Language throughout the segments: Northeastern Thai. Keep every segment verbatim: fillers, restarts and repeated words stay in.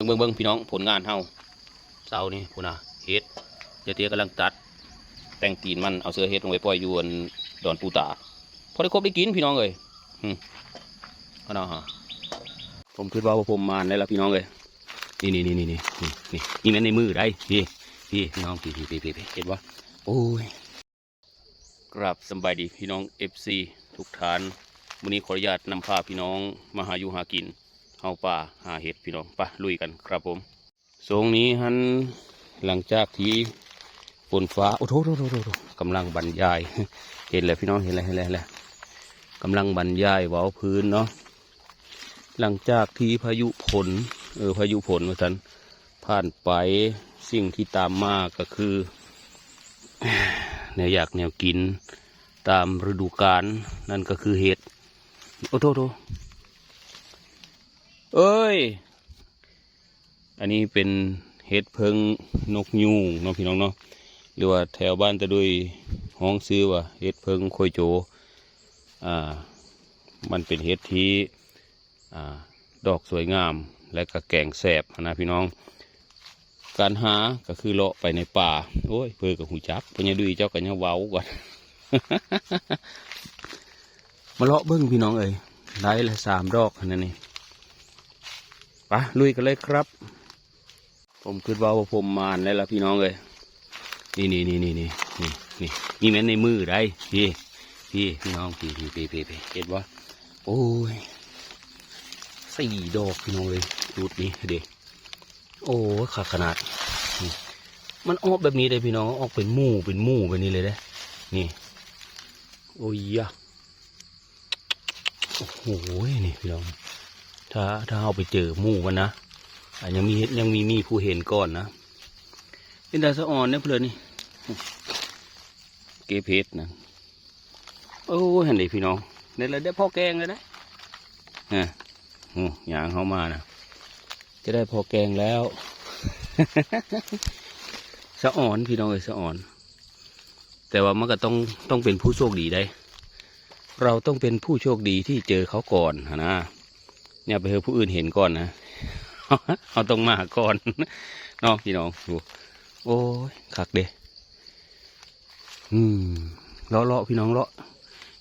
เบิ่งเบิ่งเบิ่งพี่น้อง ผลงานเฮาเช้านี้พุ้นนะ เห็ด ยายเตี้ยกำลังตัด แต่งตีนมัน เอาเสื้อเห็ดลงไปปล่อยอยู่อันดอนปูตา พอได้ครบได้กินพี่น้องเอ้ย อืม เอาเนาะฮะ ผมคิดว่าผมหมานแล้วล่ะพี่น้องเอ้ย นี่นี่นี่นี่นี่นี่นี่นี่แม่นในมือได้ พี่ พี่ พี่น้อง พี่ พี่ พี่ พี่ พี่ เห็นบ่ โอ้ย กราบสำบายดีพี่น้อง เอฟซี ทุกท่าน มื้อนี้ขออนุญาตนำพาพี่น้องมาหาอยู่หากิน เฮาป่าหาเห็ดพี่น้อง ไปลุยกันครับผม ช่วงนี้หั้น หลังจากที่ฝนฟ้า โอ้โถ โถ โถ โถ โถ กำลังบรรยาย เห็นแล้วพี่น้อง เห็นแล้ว เห็นแล้ว เห็นแล้ว กำลังบรรยายเว้าพื้นเนาะ หลังจากที่พายุฝน เออ พายุฝนว่าซั่น ผ่านไป สิ่งที่ตามมาก็คือ แนวอยากแนวกิน ตามฤดูกาล นั่นก็คือเห็ด โอ้โถ โถ เอ้ย อันนี้เป็นเห็ดเผิงนกยูงเนาะพี่น้องเนาะ หรือว่าแถวบ้านตะดุยฮ้องชื่อว่าเห็ดเผิงโคยโจ อ่า มันเป็นเห็ดที่ อ่า ดอกสวยงาม และก็แกงแซ่บหั้นนะพี่น้อง การหาก็คือเลาะไปในป่า โอ้ย เพิ่นก็ฮู้จัก พ่อใหญ่ดุยเจ้าก็ยังเว้าก่อน มาเลาะเบิ่งพี่น้องเอ้ย ได้ละสามดอกหั้นนะนี่ ไป ลุยกันเลยครับ ผมคิดว่าผมหมานแล้วล่ะพี่น้องเอ้ย นี่นี่นี่นี่นี่นี่นี่นี่แม่นในมือได้ พี่ พี่ พี่น้อง พี่ พี่ พี่ พี่ พี่ เห็นบ่ โอ้ย สี่ดอกพี่น้องเอ้ย ชุดนี้เด้ โอ้ย คักขนาด นี่ มันออกแบบนี้เลยพี่น้อง ออกเป็นหมู่ เป็นหมู่แบบนี้เลยเด้ นี่ โอ้ยยะ โอ้โห นี่พี่น้อง ถ้า ถ้าเอาไปเจอหมู่มันนะ อ่ะ ยังมี ยังมี มีผู้เห็นก่อนนะ เป็นตาสะออนเนี่ยเพลินนี่ เก็บเห็ดนะ โอ้ย หันเด้พี่น้อง นี่แหละได้พอแกงแล้วนะ ฮะ โอ้ ย่างเข้ามานะ จะได้พอแกงแล้ว สะออนพี่น้องเอ้ย สะออน แต่ว่ามันก็ต้อง ต้องเป็นผู้โชคดีได้ เราต้องเป็นผู้โชคดีที่เจอเขาก่อนหั้นนะ เนี่ยไปให้ผู้อื่นเห็นก่อนนะ เขาต้องมาก่อน เนาะพี่น้อง ดู โอ้ย คักเด้ อืม เลาะเลาะพี่น้องเลาะ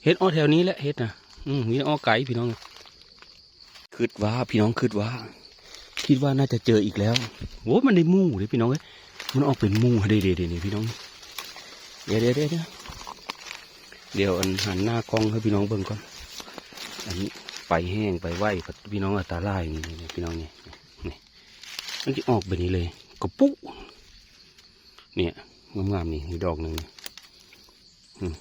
เห็ดออกแถวนี้แหละ เห็ดนะ อืม มีออกไกลพี่น้อง คิดว่าพี่น้องคิดว่า คิดว่าน่าจะเจออีกแล้ว โอ้ มันได้หมู่เลยพี่น้องเอ้ย มันออกเป็นหมู่ เด้เด้เด้เด้พี่น้อง เดี๋ยวเดี๋ยวเดี๋ยวเดี๋ยว เดี๋ยวอันหันหน้ากล้องให้พี่น้องเบิ่งก่อน อันนี้ไปแห้งไปไว พี่น้องอันตราย นี่นี่นี่พี่น้องนี่ นี่ มันจะออกแบบนี้เลย กระปุก เนี่ย งามๆ นี่ มีดอกหนึ่งนี่ อืม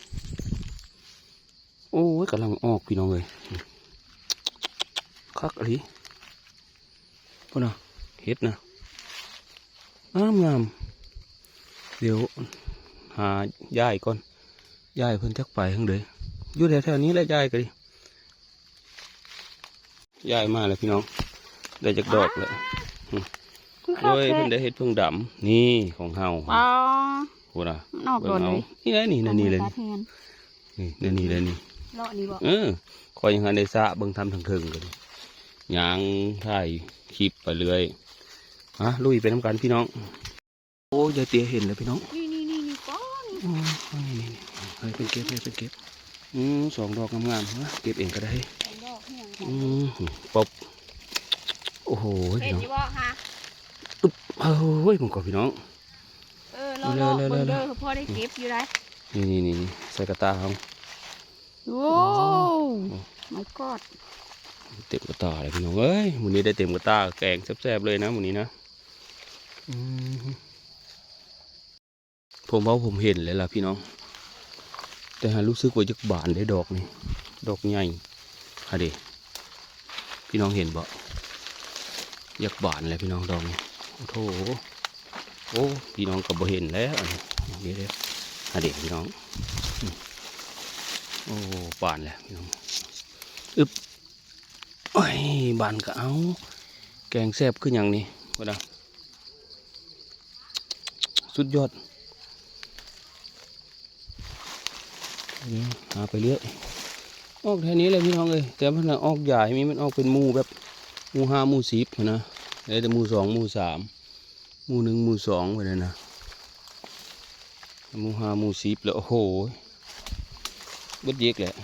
โอ้ย กำลังออกพี่น้องเอ้ย คักอีหลี พุ้นนะ เห็ดนะ งามงาม เดี๋ยว หาย้ายก่อน ย้ายเพิ่นจักไปทางใด อยู่แถวๆ นี้แหละ ย้ายก็ดี ย้ายมาแล้วพี่น้อง ได้จักดอกแล้ว อืม โอ้ย เพิ่นได้เห็ดเผิงดำ นี่ของเฮา อ๋อ พุ้นนะ มันออกโดนเลย เบิ่งเอา นี่แหละนี่ นี่ นี่เลย ตัดแทน นี่ นี่ นี่เลยนี่ เลาะนี่บ่ เออ ข้อยยังหันได้สะเบิ่งทำทางเทิงกัน ย่างถ่ายคลิปไปเรื่อย ฮะ ลุยไปนำกันพี่น้อง โอ้ ยายเตี้ยเห็นแล้วพี่น้อง นี่นี่นี่นี่ก้อน โอ้ นี่นี่นี่ ให้เพิ่นเก็บ ให้เพิ่นเก็บ อืม สองดอกงามๆ ฮะ เก็บเองก็ได้ สองดอกเนี่ย อืม ป๊อบ โอ้โห เห็นอยู่บ่ฮะ อึ๊บ โอ้ย มึงก่อนพี่น้อง เออ เลาะ เลาะ เลาะ เบิ่งเด้อ เลาะ พ่อได้เก็บอยู่ได้ นี่นี่นี่นี่ ใส่กระตาเฮา โอ้ โอ้ my god เต็มกระตาเลยพี่น้องเอ้ย มื้อนี้ได้เต็มกระตา แกงแซ่บๆ เลยนะมื้อนี้นะ อืม ผมว่าผมเห็นแล้วล่ะพี่น้อง แต่หารู้สึกว่าอยากบานได้ดอกนี่ ดอกใหญ่ ฮะเด้ พี่น้องเห็นบ่ อยากบานแล้วพี่น้องดอกนี่ โอ้โถ โอ้ พี่น้องก็บ่เห็นแล้วอันนี้ เดี๋ยวๆ ฮะเด้พี่น้อง อืม โอ้ บานแล้วพี่น้อง อึ๊บ โอ้ย บานก็เอา แกงแซ่บคือหยังนี่ พุ้นนะ สุดยอด อืม หาไปเรื่อย ออกแค่นี้เลยพี่น้องเอ้ย แต่มันน่ะออกใหญ่ มีมันออกเป็นหมู่แบบหมู่ห้าหมู่สิบหั้นนะ ได้แต่หมู่สองหมู่สาม หมู่หนึ่งหมู่สองไปเลยนะ หมู่ห้าหมู่สิบแล้ว โอ้โห เบิดเยกแหละ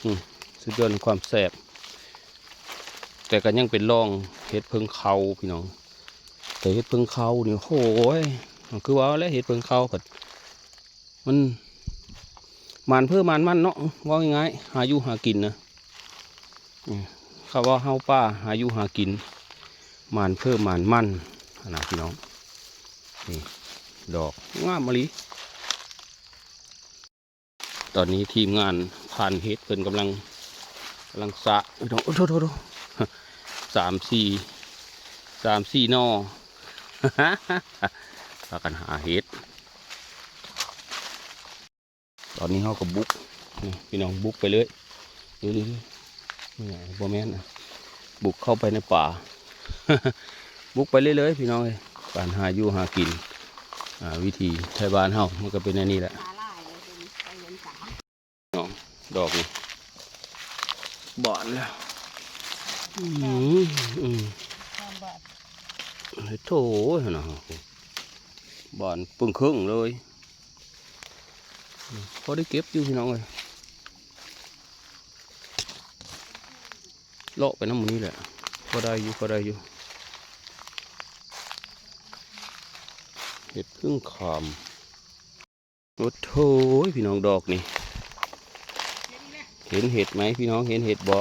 อืม สุดยอดในความแซ่บ แต่ก็ยังเป็นรองเห็ดเผิงเขาพี่น้อง แต่เห็ดเผิงเขานี่ โอ้ย คือว่าแล้วเห็ดเผิงเขาผัด มัน หมานเพิ่มหมานมันเนาะ เว้าง่ายๆ หาอยู่หากินนะ อืม เขาว่าเฮาป่าหาอยู่หากิน หมานเพิ่มหมานมันนะพี่น้อง นี่ ดอกงามมะลิ ตอนนี้ทีมงานผ่านเห็ดเพิ่นกำลัง กำลังสะ โอ้โห โอ้โห โอ้โห สามสี่ สามสี่หน่อ พากันหาเห็ด ตอนนี้เฮาก็บุก นี่พี่น้องบุกไปเลย ดูดูดู นี่ไง บ่แม่นนะ บุกเข้าไปในป่า บุกไปเรื่อยๆ พี่น้องเอ้ย การหาอยู่หากิน อ่า วิถีไทบ้านเฮามันก็เป็นอันนี้แหละ หาหลายเลยเดี๋ยวนี้ไปเรียนสาย น้อง ดอกนี่ บานแล้ว อืม อืม ความบาด โถ่ นะ บานปึ้งครึ่งเลย พอได้เก็บอยู่พี่น้องเอ้ย เลาะไปนำหมู่นี้แหละ พอได้อยู่ พอได้อยู่ เห็ดเผิงขาม โอ้โห พี่น้องดอกนี่ เห็นเห็ดไหมพี่น้อง เห็นเห็ดบ่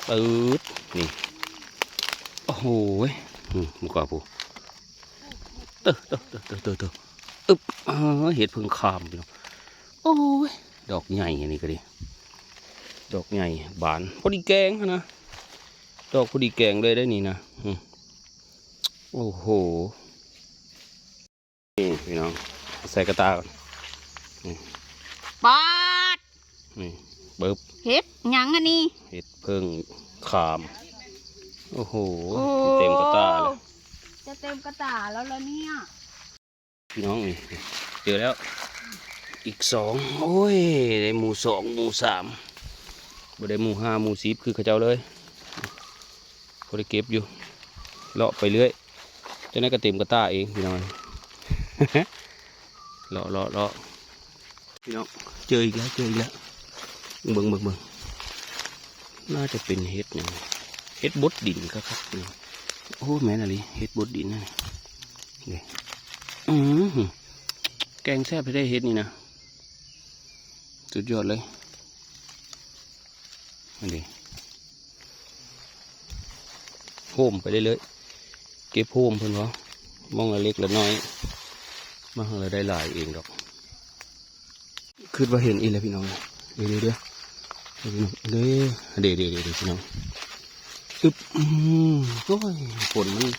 ปื๊ด นี่ โอ้โห อืม หมู่เก่าผู้ เตอะเตอะเตอะเตอะเตอะเตอะ อึบ เออ เห็ดเผิงขามพี่น้อง โอ้ย ดอกใหญ่อันนี้ก็ดี ดอกใหญ่ บาน พอดีแกงหั้นนะ ดอกพอดีแกงเลยได้นี่นะ อืม โอ้โห นี่พี่น้อง ใส่กระตาก่อน นี่ ปาด นี่ ปึ๊บ เห็ดหยังอันนี้ เห็ดเผิงขาม โอ้โห โอ้ เต็มกระตาเลย จะเต็มกระตาแล้วเหรอเนี่ย พี่น้องนี่ เจอแล้ว อีกสอง โอ้ย ได้หมู่สอง หมู่สาม บ่ได้หมู่ห้า หมู่สิบ คือเขาเจ้าเลย พอได้เก็บอยู่ เลาะไปเรื่อย จั่งใด๋ก็เต็มกระตาเองพี่น้อง เลาะ เลาะ เลาะ พี่น้อง เจออีกแล้ว เจออีกแล้ว เบิ่ง เบิ่ง เบิ่ง น่าจะเป็นเห็ดหยัง เห็ดบดดินครับ ครับ โอ้ แม่นอีหลี เห็ดบดดินนั่นนี่ อืม แกงแซ่บแท้เห็ดนี่นะ สุดยอดเลย อันนี้ โฮมไปเรื่อยๆ เก็บโฮมเพิ่นว่า มองละเล็กละน้อย มาหาละได้หลายเองดอก คิดว่าเห็นอีกแล้วพี่น้อง เดี๋ยว เดี๋ยว เดี๋ยว เดี๋ยว เดี๋ยว เดี๋ยว เดี๋ยวพี่น้อง อึ๊บ อืม โอ้ย ฝนมัน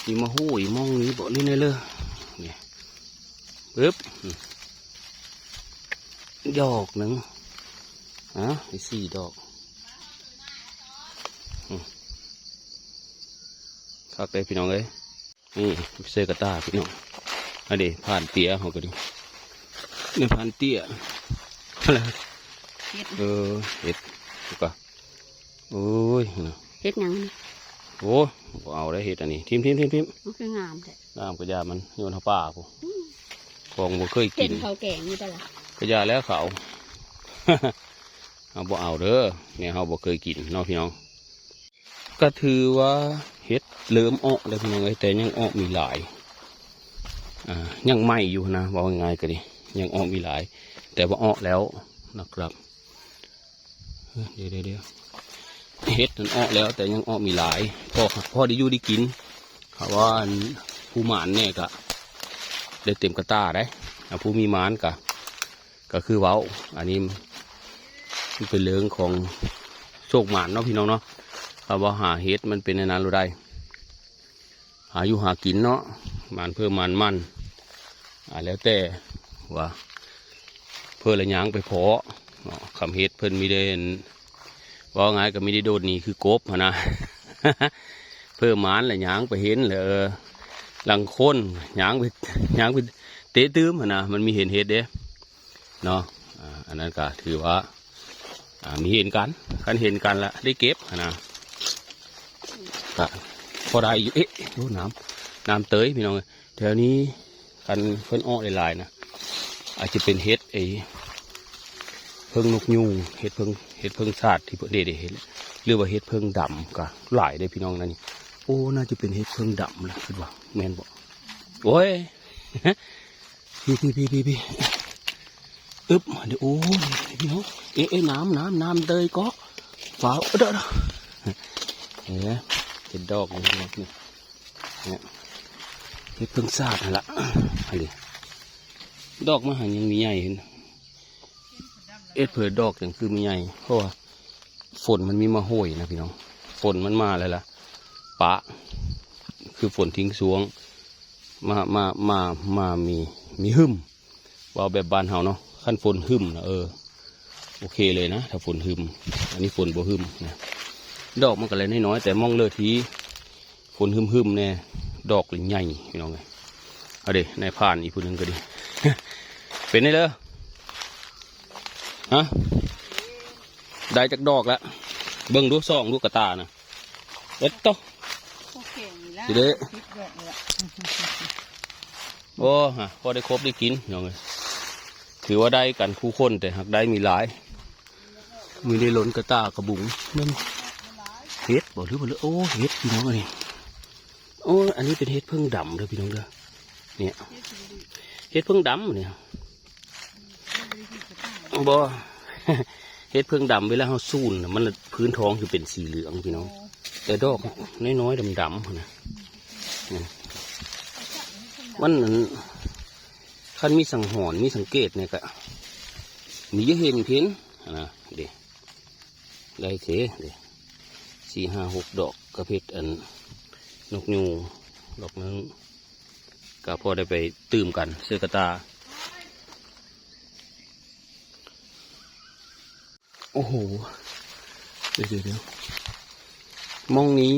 มีมาโห้ยมองนี้บ่นี่แน่เลย นี่ ปึ๊บ ดอกหนึ่ง อ่ะ ได้สี่ดอก อืม คักเลยพี่น้องเอ้ย นี่ ไปใส่กระตาพี่น้อง อันนี้ผ่านเตี้ยเขาก็ดี นี่ผ่านเตี้ย อะไร เห็ด เออ เห็ด ดูก่อน โอ้ย นะ เห็ดหยังนี่ โอ้ บ่เอาได้เห็ดอันนี้ ทิ่ม ทิ่ม ทิ่ม ทิ่ม มันคืองามแท้ งามกะยามัน โยนเข้าป่าพุ้น อืม ของบ่เคยกิน เห็นเขาแกงอยู่ตลอด กะยาแล้วเขา เอาบ่เอาเด้อ เนี่ยเขาบ่เคยกินเนาะพี่น้อง ก็ถือว่าเห็ดเริ่มออกแล้วพี่น้องเอ้ย แต่ยังออกมีหลาย อ่า ยังใหม่อยู่นะ เว้าง่ายๆก็ดี ยังออกมีหลาย แต่ว่าออกแล้วนะครับ เดี๋ยว เดี๋ยว เดี๋ยว เห็ดมันออกแล้ว แต่ยังออกมีหลาย พอ พอได้อยู่ได้กิน เขาว่าอันผู้หมานเนี่ยก็ได้เต็มกระตาได้ อ่า ผู้มีหมานก็ ก็คือเว้า อันนี้มันเป็นเรื่องของโชคหมานเนาะพี่น้องเนาะ คำว่าหาเห็ดมันเป็นอันนั้นรู้ได้ หาอยู่หากินเนาะ หมานเพิ่มหมานมัน อ่า แล้วแต่ว่า เพิ่นละย่างไปเพาะเนาะ คำเห็ดเพิ่นมีได้ เว้าง่ายก็มีได้โดดหนีคือกบหั้นนะ เพิ่นหมานละย่างไปเห็นแล้ว เออ ลางคนย่างไป ย่างไปเตะตื่มหั้นนะ มันมีเห็นเห็ดเด้ เนาะ อ่า อันนั้นก็ถือว่า อ่า มีเห็นกัน คันเห็นกันละได้เก็บหั้นนะ กะพอได้อยู่ เอ๊ะ โอ้ น้ำ น้ำเตยพี่น้องเอ้ย แถวนี้ คันเพิ่นออกหลายๆนะ อาจจะเป็นเห็ดไอ้เพิ่งนกยูง เห็ดเพิ่ง เห็ดเพิ่งสาดที่เพิ่นเด้ๆ เห็น หรือว่าเห็ดเพิ่งดำกะหลายเด้พี่น้องนะนี่ โอ้ น่าจะเป็นเห็ดเพิ่งดำนะ คิดว่า แม่นบ่ โอ้ย พี่ๆๆๆๆ อึ๊บ เดี๋ยว โอ้ย พี่น้อง เอ๊ะ เอ๊ะ น้ำ น้ำ น้ำเตยเกาะ ฟ้าว เด้อ เด้อ เห็นไหม เห็นดอกเลยพี่น้องนี่ เนี่ย เห็ดเพิ่งสาดนั่นละ อันนี้ ดอกมันหันยังมีใหญ่เห็น เอ็ดเผยดอกยังคือมีใหญ่ เพราะว่าฝนมันมีมาโหยนะพี่น้อง ฝนมันมาแล้วล่ะ ปะ คือฝนทิ้งซวง มา มา มา มามี มีหึม เว้าแบบบ้านเฮาเนาะ คันฝนหึมนะ เออ โอเคเลยนะ ถ้าฝนหึม อันนี้ฝนบ่หึมนะ ดอกมันก็เลยน้อยๆ แต่มองเลิศที่ฝนหึมๆ แน่ ดอกเลยใหญ่พี่น้องเอ้ย เอาเด้ นายพรานอีกผู้หนึ่งก็ดี เป็นไงเด้อ ฮะ ได้จักดอกละ เบิ่งดู ส่องดูกระตานะ เอ็ดโต โอเคนี่ละ สิเด้ สิบดอกนี่ละ โอ้ฮะ พอได้ครบได้กินพี่น้องเอ้ย ถือว่าได้กันคู่คน แต่หากได้มีหลาย มีได้ล้นกระตากระบุง แม่นเห็ดบ่ หรือว่า โอ้ เห็ดพี่น้องเอ้ย โอ้ อันนี้เป็นเห็ดเพิ่งดำเด้อพี่น้องเด้อ เนี่ย เห็ดเพิ่งดำเนี่ย บ่ เห็ดเพิ่งดำเวลาเฮาสูนน่ะ มันพื้นท้องสิเป็นสีเหลืองพี่น้อง แต่ดอกน้อยๆ ดำๆ นะ อืม มัน คันมีสังหรณ์ มีสังเกตเนี่ยก็ มีอยู่เห็นเห็นนะ เด้ ได้เถ เด้ สี่ห้าหกดอก กระเพ็ดอัน นกยูงดอกหนึ่ง ก็พอได้ไปตื่มกัน เสื้อกระตา โอ้โห เดี๋ยวๆๆ หม่องนี้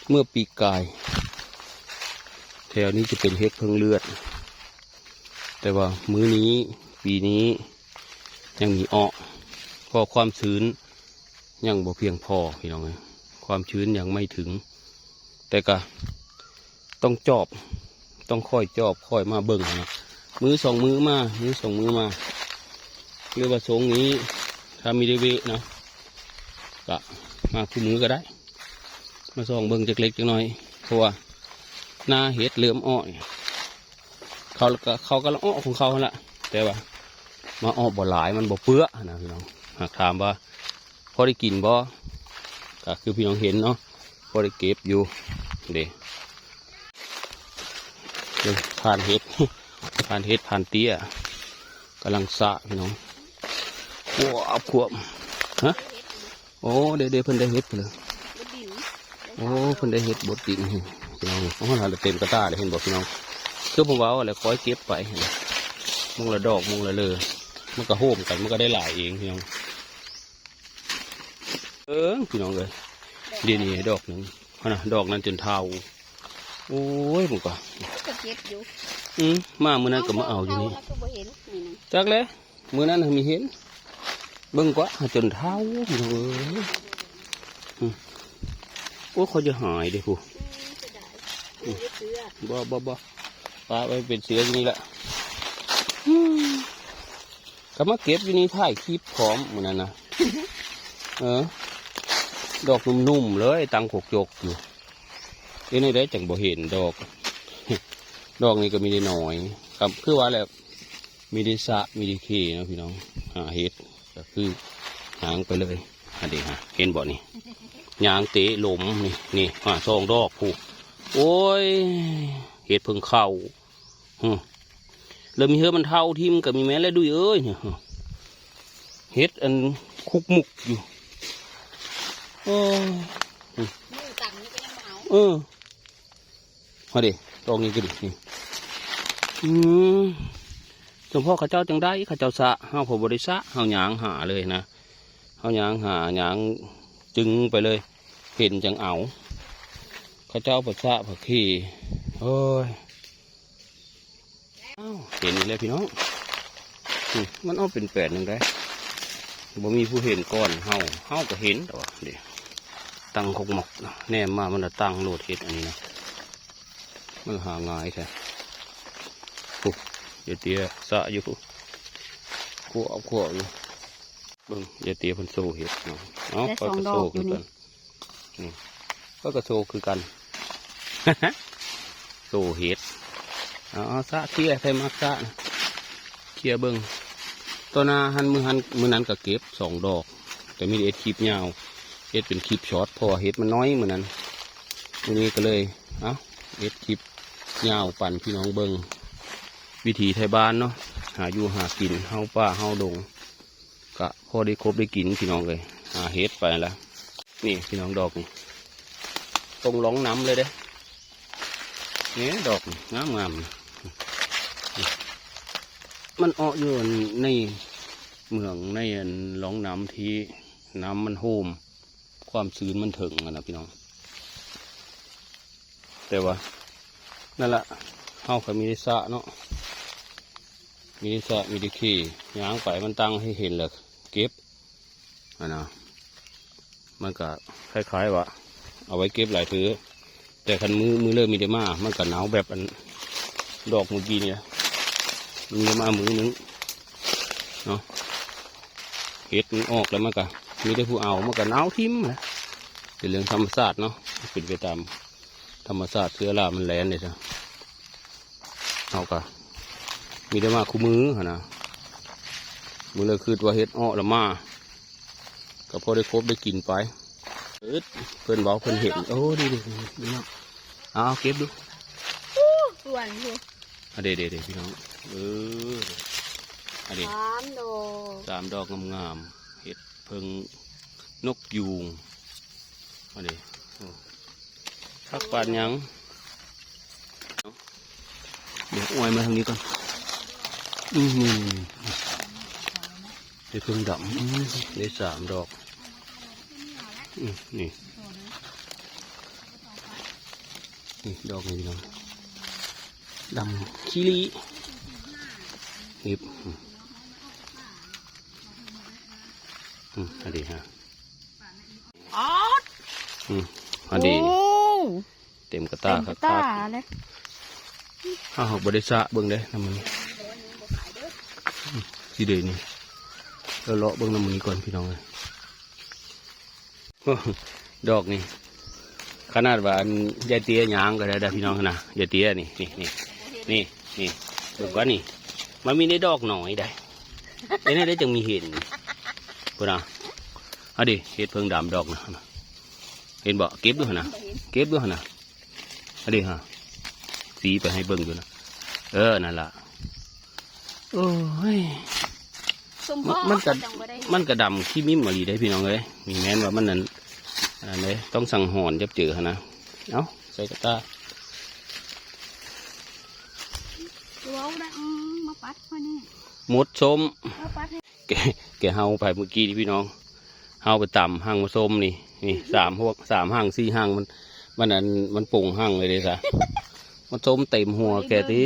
เมื่อปีกาย แถวนี้จะเป็นเห็ดเพิ่งเลือด แต่ว่ามื้อนี้ ปีนี้ ยังมีออก เพราะความชื้นยังบ่เพียงพอพี่น้องเอ้ย ความชื้นยังไม่ถึง แต่ก็ต้องจอบ ต้องค่อยจอบ ค่อยมาเบิ่งนะ มื้อสองมื้อมา มื้อสองมื้อมา หรือว่าทรงนี้ ถ้ามีได้เวะนะ ก็มาคู่มื้อก็ได้ มาส่องเบิ่งจักเล็กจักน้อย เพราะว่าหน้าเห็ดเริ่มออกเนี่ย เขาก็ เขากำลังออกของเขาหั่นละ แต่ว่ามาออกบ่หลาย มันบ่เปื้อนะพี่น้อง หากถามว่าพอได้กินบ่ ก็คือพี่น้องเห็นเนาะ พอได้เก็บอยู่ เด้ เด้ พรานเห็ด พรานเห็ด พรานเตี้ย กำลังสะพี่น้อง โอ้ อับขวบ ฮะ โอ้ เด้ๆ เพิ่นได้เห็ดเลย บดดิน โอ้ เพิ่นได้เห็ดบดดิน พี่น้อง โอ้ หาเต็มกระตาเลย เห็นบ่พี่น้อง คือผมว่าอะไร คอยเก็บไป เห็นบ่ มงละดอก มงละเลอ มันก็โฮมกัน มันก็ได้หลายเองพี่น้อง เออ พี่น้องเอ้ย เดี๋ยวนี้ดอกหนึ่ง หั่นน่ะ ดอกนั้นจนเทา โอ้ย มันก็ ก็เก็บอยู่ อืม มามื้อนั้นก็มาเอาอยู่นี่ เทาแล้วก็บ่เห็น นี่นะ จักแหละ มื้อนั้นน่ะมีเห็น เบิ่งกว่า จนเทา พี่น้องเอ้ย อืม โอ้ย เขาจะหายเด้อผู้ อืม เสียดาย อืม ไม่ได้เกลือ บ่ บ่ บ่ ปะไว้เป็นเสืออยู่นี่แหละ อืม ก็มาเก็บอยู่นี่ ถ่ายคลิปพร้อมมื้อนั้นนะ เออ ดอกหนุ่มๆ เลย ตั้งโขกจกอยู่ เดี๋ยวนี้ได้จังบ่เห็นดอก ดอกนี้ก็มีได้น้อย ครับ คือว่าแหละ มีได้สะ มีได้เคเนาะพี่น้อง หาเห็ด ก็คือหางไปเลย อันนี้ฮะ เห็นบ่นี่ ยางเตะหลมนี่ นี่ อ่า สองดอกผู้ โอ้ย เห็ดเพิ่งเข้า อืม แล้วมีเหือมันเทาทิ่มก็มีแม่นแล้วดุยเอ้ยเนี่ย เห็ดอันคุกมุกอยู่ เออ มือตังนี่ก็ยังบ่เอา เออ มาดิ ตรงนี้ก็ดิ นี่ อืม สมพ่อเขาเจ้าจังได้ เขาเจ้าสะ เฮาพอบ่ได้สะ เฮาย่างหาเลยนะ เฮาย่างหา ย่างจึงไปเลย เห็นจังเอา เขาเจ้าปัสสะผักขี้ โอ้ย อ้าว เห็นอีกแล้วพี่น้อง อืม มันออกเป็นแปดหนึ่งได้ บ่มีผู้เห็นก่อนเฮา เฮาก็เห็นแต่ว่า เดี๋ยว ตั้งคกหมอก แนมมามันละตั้งโลดเห็ดอันนี้นะ มันหาง่ายแท้ ปุ๊บ ยายเตี้ยสะอยู่ ปุ๊บ ขั่วขั่วอยู่ เบิ่ง ยายเตี้ยเพิ่นโซ่เห็ดเนาะ เอ้า ได้สองดอกอยู่นี่ ข้อยก็โซ่คือกัน นี่ ข้อยก็โซ่คือกัน โซ่เห็ด เอา เอาสะเคลียร์ ใส่มักสะนะ เคลียร์เบิ่ง ต่อหน้าหั่น มื้อหั่น มื้อนั้นก็เก็บสองดอก แต่มีแต่เฮ็ดคลิปยาว เฮ็ดเป็นคลิปช็อต เพราะว่าเห็ดมันน้อยมื้อนั้น มื้อนี้ก็เลย เอ้า เฮ็ดคลิปยาวปันพี่น้องเบิ่ง วิถีไทบ้านเนาะ หาอยู่หากิน เฮาป่าเฮาดง กะพอได้คบได้กินพี่น้องเอ้ย หาเห็ดไปละ นี่พี่น้องดอกนี่ ตรงร่องน้ำเลยเด้ นี่ดอกนี่งามงาม มันเออกอยู่ในเหมืองในอันร่องน้ำที่น้ำมันโฮม ความชื้นมันถึงอะนะพี่น้อง แต่ว่า นั่นละ เฮาก็มีแต่สะเนาะ มีแต่สะ มีแต่เค ย่างไปมันตั้งให้เห็นแหละ เก็บ อะนะ มันก็คล้ายๆว่า เอาไว้เก็บหลายเทื่อ แต่คันมื้อ มื้อเริ่มมีแต่มา มันก็หนาวแบบอันดอกเมื่อกี้นี่แหละ มีแต่มามื้อนึง เนาะ เห็ดมันออกแล้วมันก็ มีแต่ผู้เอา มันก็หนาวทิ่มแหละ เป็นเรื่องธรรมชาติเนาะ เป็นไปตามธรรมชาติ เชื้อรามันแล่นเลยจ้ะ เฮาก็ มีแต่มาคู่มื้อหั้นนะ มื้อเลยคิดว่าเห็ดออกแล้วมา ก็พอได้คบได้กินไป เอิด เพิ่นเว้าเพิ่นเห็น โอ้ นี่ๆๆ นี่เนาะ เอาเก็บดู อู้ สวยอยู่ อ่ะ เด้ๆๆ พี่น้อง เออ อ่ะ เด้ สามดอก สามดอกงามๆ เห็ดเพิ่งนกยูง อันนี้ โอ้ คักปานหยัง เดี๋ยวอวยมาทางนี้ก่อน อืม นี่ๆๆ เห็ดเพิ่งดำ อืม ได้สามดอก อืม นี่ นี่ ดอกนี้พี่น้อง ดำขี้ลี้ เห็บ อืม อืม อันนี้ฮะ อ๋อ อืม อันนี้ โอ้ เต็มกระตา เต็มกระตา คักๆ เลย อ้าว บ่ได้สะเบิ่งเด้ น้ำมัน อืม สิเด้นี่ เราเลาะเบิ่งน้ำมันนี้ก่อนพี่น้องเอ้ย โอ้ ดอกนี่ ขนาดว่าอันยายเตี้ยย่างก็ได้เด้อพี่น้องนะ ยายเตี้ยนี่ นี่ นี่ นี่ นี่ เบิ่งก่อนนี่ มันมีได้ดอกน้อยได้ ไอ้นี่ได้จังมีเห็น พุ้นนะ เอาดิ เห็ดเพิ่งดำดอกนะ เห็นบ่ เก็บดูหั่นนะ เก็บดูหั่นนะ เอาดิฮะ สีไปให้เบิ่งอยู่นะ เออ นั่นล่ะ โอ้ย ส้ม มัน พ่อ มันกะ จังบ่ได้ มันกะดำขี้มิมอีหลีเด้พี่น้องเอ้ย นี่แม่นว่ามันนั่น อันนั้นเด้ ต้องสังหรณ์จับเจอหั่นนะ เอ้า ใส่กระตา เว้าได้ อืม มาปัดข้อยนี่ หมดส้ม มาปัดให้ แก แกเฮาไปเมื่อกี้นี่พี่น้อง เฮาไปตำหั่งมาส้มนี่ นี่ สามพวก สามหั่ง สี่หั่ง มัน มันอัน มันปงหั่งเลยเด้ซะ มันส้มเต็มหัวแกติ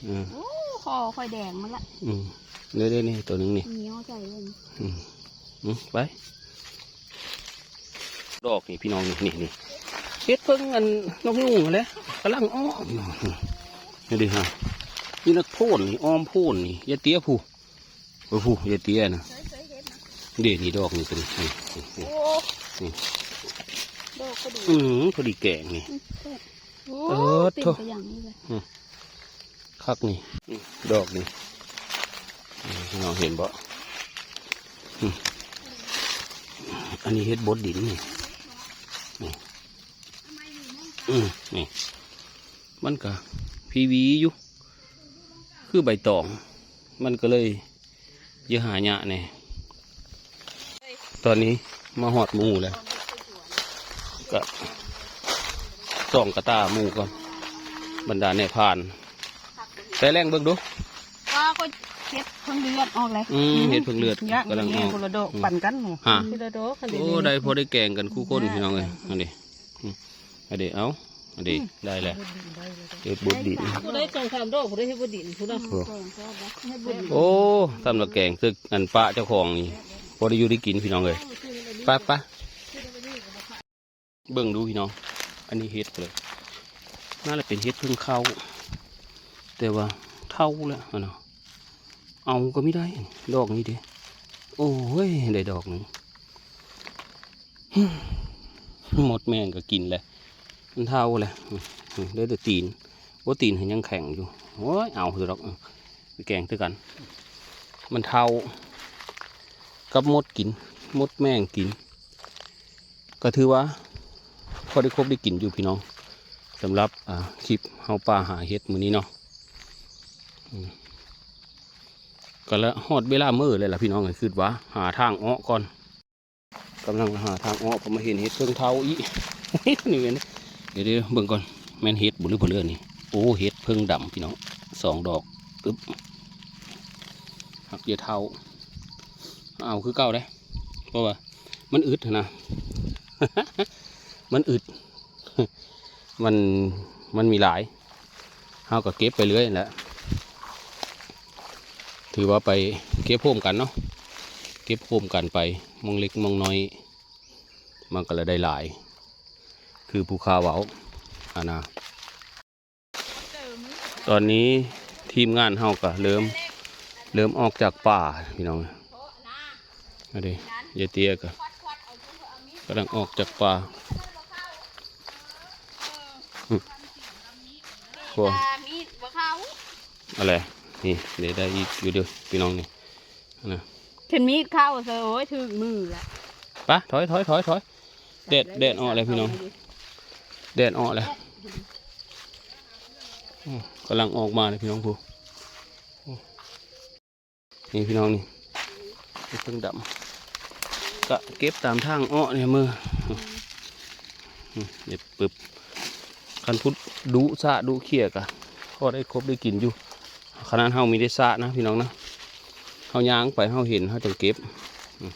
อืม โอ้ คอข้อยแดงมาละ อืม เด้ๆ นี่ ตัวหนึ่งนี่ เหนียวใจเลย อืม อืม ไป ดอกนี่พี่น้องนี่ นี่ นี่ เห็ดเพิ่งอันนกยูงนั่นแหละ กำลังออก นี่ดิฮะ นี่นักโพนนี่ อ้อมโพนนี่ ยายเตี้ยผู้ โอ้ผู้ ยายเตี้ยนะ เด้นี่ดอกนี่ตัวนี้ นี่ นี่ นี่ โอ้ นี่ ดอกพอดี อืม พอดีแกงนี่ อืม โอ้ เออ เต็ม โถ่ ไปอย่างนี้เลย อืม คักนี่ อืม ดอกนี่ อืม พี่น้องเห็นบ่ อืม อันนี้เห็ดบดดินนี่ นี่ อืม นี่ มันก็พีวีอยู่ คือใบตอง มันก็เลยเยอะหายากแน่ ตอนนี้มาฮอดหมู่แล้ว ก็ส่องกระตาหมู่ก่อน บรรดาแม่พราน ใส่แรงเบิ่งดู ว่าก็เห็ดเพิ่งเดือดออกเลย อืม เห็ดเพิ่งเดือด ย่าง กำลังออก คนละดอก อืม ปั่นกันหมู่ ฮะ คนละดอก โอ้ ได้พอได้แกงกันคู่คนพี่น้องเอ้ย อันนี้ อืม อันนี้ เอา อันนี้ อืม ได้แล้ว เห็ดบดดิน ผู้ใดสองสามดอก ผู้ใดเห็ดบดดิน ผู้นั้น โอ้ เห็ดบดดิน โอ้ ทำละแกง คืออันปะเจ้าของนี่ พอได้อยู่ได้กินพี่น้องเอ้ย ไปไป เบิ่งดูพี่น้อง อันนี้เห็ดเลย น่าจะเป็นเห็ดเพิ่งเข้า แต่ว่าเฒ่าแล้วอะเนาะ เอาก็ไม่ได้ ดอกนี้เด้ โอ้ย ได้ดอกหนึ่ง มดแมงก็กินแหละ มันเฒ่าแหละ อืม อืม ได้แต่ตีน โอ้ ตีนหั้นยังแข็งอยู่ โอ้ย เอาเถอะดอก อืม ไปแกงคือกัน มันเฒ่า กับมดกิน มดแมงกิน ก็ถือว่า พอได้ครบได้กินอยู่พี่น้อง สำหรับ อ่า คลิปเฮาป่าหาเห็ดมื้อนี้เนาะ อืม ก็ละฮอดเวลามื้อเลยล่ะพี่น้อง คิดว่าหาทางออกก่อน กำลังหาทางออก ก็มาเห็นเห็ดเพิ่งเฒ่าอีก นี่แม่น เดี๋ยวๆ เบิ่งก่อน แม่นเห็ดบ่หรือเปล่าเด้อนี่ โอ้ เห็ดเพิ่งดำพี่น้อง สองดอก อึ๊บ หักเดียวเฒ่า เอาคือเก่าเด้ เพราะว่ามันอึดนะ มันอึด มัน มันมีหลาย เฮาก็เก็บไปเรื่อยแหละ ถือว่าไปเก็บโฮมกันเนาะ เก็บโฮมกันไป มองเล็กมองน้อย มันก็เลยได้หลาย คือผู้ข่าวเว้า อ่านะ ตอนนี้ทีมงานเฮาก็เริ่ม เริ่มออกจากป่าพี่น้อง เอาดิ ยายเตี้ยก็กำลังออกจากป่า พวก มีดบ่เข้า อะไร นี่ เดี๋ยวได้อีกอยู่เด้อพี่น้องนี่ นะ เข็นมีดเข้าซะ โอ้ย ถืกมือละ ไป ถอย ถอย ถอย ถอย แดด แดดออกแล้วพี่น้อง แดดออกแล้ว อืม กำลังออกมาเลยพี่น้องผู้ นี่พี่น้องนี่ เห็ดเพิ่งดำ ก็เก็บตามทางอ้อเนี่ยมือ อืม เด็ดปึบ คันพุดดุสะดุเขี่ยกะ พอได้ครบได้กินอยู่ ขนาดเฮามีได้สะนะพี่น้องนะ เฮาย่างไปเฮาเห็นเฮาจังเก็บ อืม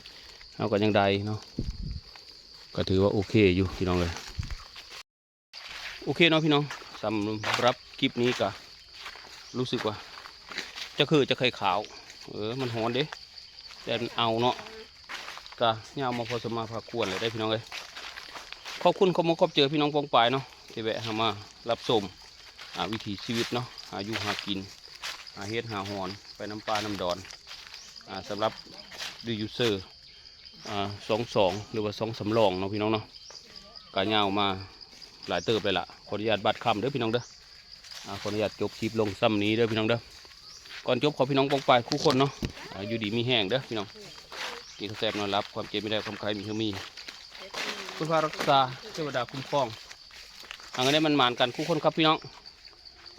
เฮาก็ยังได้เนาะ ก็ถือว่าโอเคอยู่พี่น้องเลย โอเคเนาะพี่น้อง สำหรับคลิปนี้ก็รู้สึกว่า จะคือจะไข่ขาว เออ มันฮ้อนเด้ แดดมันเอาเนาะ ก็ยาวมาพอสมมาพาควรเลยได้พี่น้องเอ้ย ขอบคุณขอบมกขอบใจพี่น้องปองปายเนาะ ที่แวะเข้ามารับชม อ่า วิถีชีวิตเนาะ หาอยู่หากิน หาเฮ็ดหาหอน ไปนำป่านำดอน อ่า สำหรับดูยูเซอร์ อ่า สองสอง หรือว่าสองสำรองเนาะพี่น้องเนาะ ก็ยาวมาหลายเติบเลยล่ะ ขออนุญาตบาดคำเด้อพี่น้องเด้อ อ่า ขออนุญาตจบคลิปลงซ้ำนี้เด้อพี่น้องเด้อ ก่อนจบขอพี่น้องปองปายคู่คนเนาะ อ่า อยู่ดีมีแฮงเด้อพี่น้อง กินข้าวแซ่บนอนหลับ ความเจ็บไม่ได้ความไข้มีเฮามี คุณพระรักษา เทวดาคุ้มครอง อันนี้มันหมานกันคู่คนครับพี่น้อง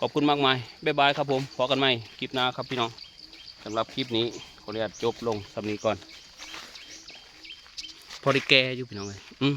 ขอบคุณมากมาย บ๊ายบายครับผม พบกันใหม่คลิปหน้าครับพี่น้อง สำหรับคลิปนี้ขออนุญาตจบลงซ้ำนี้ก่อน พอได้แก่อยู่พี่น้องเอ้ย อืม